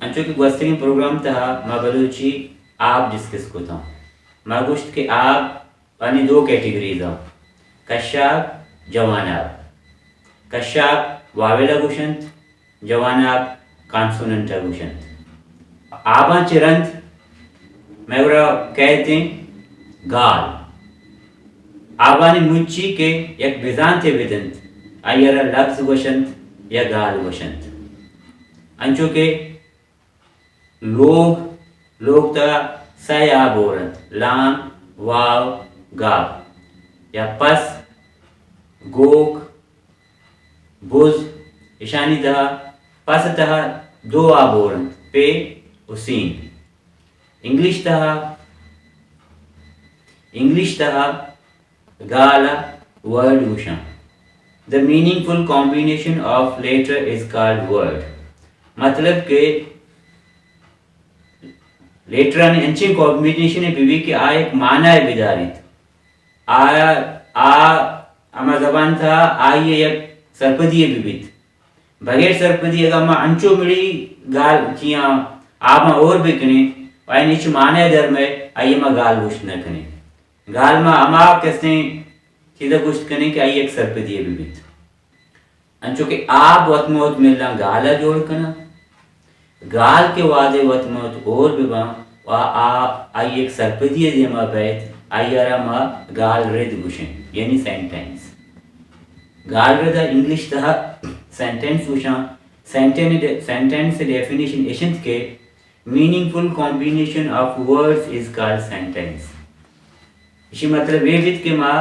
انچو کہ گوستگیں پروگرام تہا ما بلوچی آب ڈسکس کتاں۔ ما گوشت کہ آب آنی دو کیٹیگریز آں، کشاب، جوان آب۔ کشاب واویل ءَ گوشنت، جوان آب کانسوننٹ ءَ گوشنت۔ آباں چہ رند مئے گورا کئیت ایں گال۔ آبانی مچی کہ یک بزانتے بدنت، آئی ءَ را لبز گوشنت یا گال گوشنت۔ انچو کہ لوگ، لوگ تہا سئے آب ہور انت، لام، واو، گاب۔ یا پس، گوک، بز، اشانی تہا، پس تہا دو آب ہور انت، پے و سین۔ انگلش تہا، انگلش تہا گال ءَ ورڈ گوشاں۔ The meaningful combination of letter is called word۔ مطلب کہ لیٹرانی انچیں کمبینیشنے بہ بیت کہ آ یک معنی ءَ بداریت۔ آ، آ ہما زبان تہا آئی ءِ یک سرپدی ءَ بہ بیت۔ بغیر سرپدی اگاں ما انچو مڑی گال چیاں آباں ہور بکنیں، آئی ءَ ہچ معنی در مئے، آئی ءَ ما گال گوشت نہ کنیں۔ گال ما ہما کسیں چیزا گوشت کنیں کہ آئی یک سرپدی بہ بیت۔ انچو کہ آب وت مہ وت ملاں گالا جوڑ کناں، گال کہ وہدے وت مہ وت ہور بہ باں و آ، آئی یک سرپدی دیما بیت، آئی ءَ را ما گال رد گوشیں، یعنی سینٹنس۔ گال رد ءَ انگلش تہا سینٹنس گوشاں۔ سینٹن-، سینٹنس ڈیفینیشن اش انت کہ meaningful combination of words is called sentence۔ اشی مطلب اے بیت کہ ما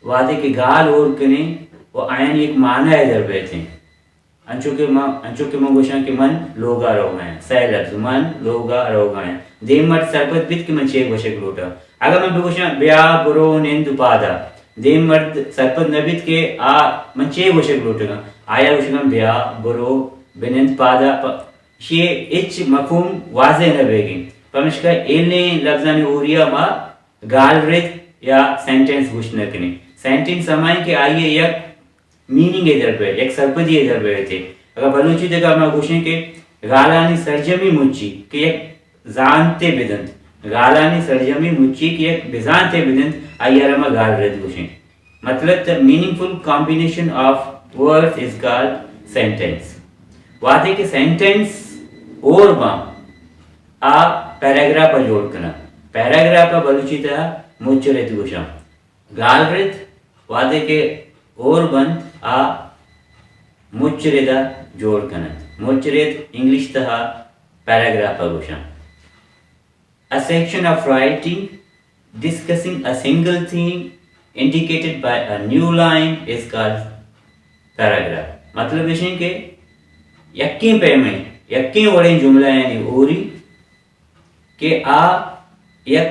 وہدے کہ گال ہور کنیں و آیانی یک معنی ءَ در بیتیں۔ انچو کہ ما، انچو کہ من گوشاں کہ من لوگا روگا آں، سئے لبز، من لوگا روگا آں۔ دیم مرد سرپد بیت کہ من چے گوشگ لوٹاں۔ اگاں من بگوشاں بیا، برو، نند و پادا، دیم مرد سرپد نہ بیت کہ آ من چے گوشگ لوٹگاں۔ آیا گوشگاں بیا، برو، بنند پادا، پ-، اشی ہچ مفہوم واضح نہ بیگیں۔ پمشکا ایلیں لبزانی ہوریا ما گال رد یا سینٹنس گوشت نہ کنیں۔ سینٹنس ہمائیں کہ آئی ءَ یک میننگ ءَ در بیت، یک سرپدی ءَ در بیت۔ اگاں بلوچی تہا ما گوشیں کہ گالانی سرجمی مچی کہ یک زانتے بدنت، گالانی سرجمی مچی کہ یک بزانتے بدنت، آئی ءَ را ما گال رد گوشیں۔ مطلب، the meaningful combination of words is called sentence۔ وہدے کہ سینٹنس ہور باں، آ پیراگراف ءَ جوڑ کناں۔ پیراگراف ءَ بلوچی تہا مچ رد گوشاں۔ گال رد وہدے کہ ہور بنت، آ مچ رد ءَ جوڑ کننت۔ مچ رد انگلش تہا پیراگراف ءَ گوشاں۔ A section of writing discussing a single theme indicated by a new line is called paragraph۔ مطلب اش انت کہ یکیں پیمیں، یکیں وڑیں جملہ یعنی ہوری کہ آ یک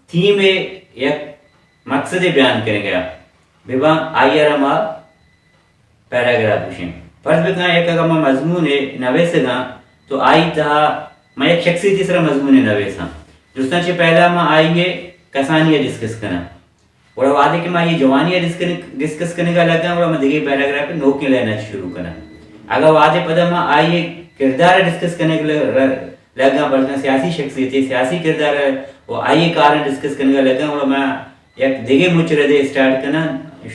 تھیمے، یک مقصدے بیان کنگ ءَ بہ باں، آئی ءَ را ما پیراگراف گوشیں۔ فرض بکن یک اگاں ما مضمونے نویسگاں تو آئی تہا ما یک شخصیتے سرا مضمونے نویساں۔ درستاں چہ پہلا ما آئی ءِ کسانی ءَ ڈسکس کناں۔ گڑا وہدے کہ ما آئی ءِ جوانی ءَ ڈسکن-، ڈسکس کنگ ءَ لگاں، گڑا ما دگہ پیراگراف ءِ نوکیں لائن ءَ چہ شروع کناں۔ اگاں وہدے پدا ما آئی ءِ کردار ءَ ڈسکس کنگ ءَ ل-، ر-، لگاں، بلکیں سیاسی شخصیتے، سیاسی کردار ءَ و آئی ءِ کاراں ڈسکس کنگ ءَ لگاں، گڑا ما یک دگہ مچ ردے اسٹارٹ کناں،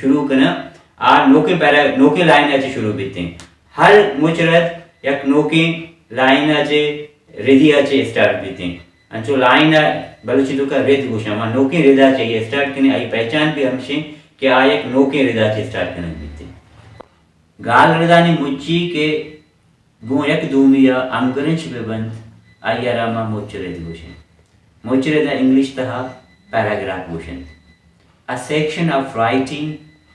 شروع کناں، آ نوکیں پیرا-، نوکیں لائن ءَ چہ شروع بیتیں۔ ہر مچ رد یک نوکیں لائن ءَ چہ، ردی ءَ چہ اسٹارٹ بیتیں۔ انچو لائن ءَ بلوچی توکا رد گوشاں، ما نوکیں رد ءَ چہ اے اسٹارٹ کنیں، آئی پہچان بھی ہمشیں کہ آ یک نوکیں رد ءَ چہ اسٹارٹ کنگ بیتیں۔ گال ردانی مچی کہ گوں یک دومی ءَ ہمگرنچ بہ بنت، آئی ءَ را ما مچ رد گوشیں۔ مچ رد ءَ انگلش تہا پیراگراف گوشنت۔ A section of writing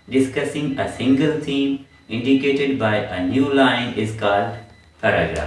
discussing a single theme indicated by a new line is called paragraph۔